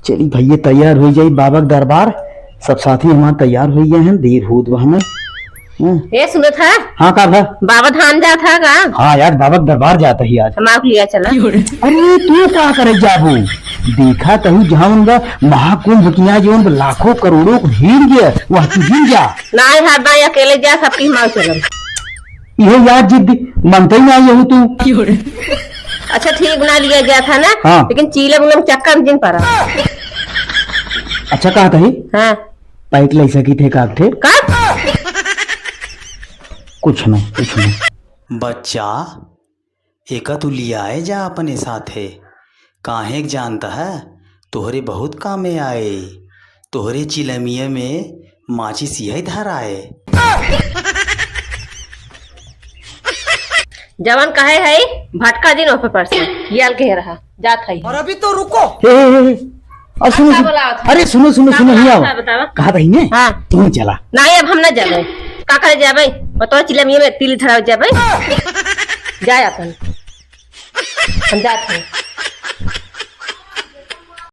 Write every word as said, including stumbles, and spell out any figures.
चली भइया, तैयार होइ जाई बाबा के दरबार। सब साथी हमार तैयार होइ गए हैं, देर होत बा हमें। हम्म। ए, सुनत है? हाँ, का भा? बाबा धाम जात है का? हाँ यार, बाबा के दरबार जात ही आज। हमार लिया चला। अरे, तू का करे जाबू? देखा तहु जहाँ उनका महाकुंभ किया जो उनका लाखों करोड़ों को भीड़ गया, वहाँ तू भी जा। नाहीं, हर बार अकेले जा, सबकी हमार चलम। इहे यार जिद मनते ही ना यहू तू। अच्छा ठीक ना लिया जात है ना, हाँ। लेकिन चीलम उलम चक्कर में जिन पड़ा। अच्छा कहत ही? हाँ। पैक ले सकी थे का थे? का? कुछ नहीं, कुछ नहीं। बच्चा, एका तू लियाए जा अपने साथे। काहे के जानता है, तोहरे बहुत कामे आए। तोहरे चिलमिया में माचिस यही धराए। जवन कहे है, भटका दिन ओपे परसे, याल के रहा, जात है। और अभी तो रुको। हे, हे, हे, हे। और सुनो, का सुनो। बोलावत है? अरे सुनो, सुनो, का सुनो, बोलावत हियाँ है, आओ। बतावा। कहा था इन्हें? हाँ। तुम चला। नहीं, अब हम ना जाबे। का करे जाबे? और तो चिलमिया में तिल धरावे जाबे। जाए अपन। हम जात हैं।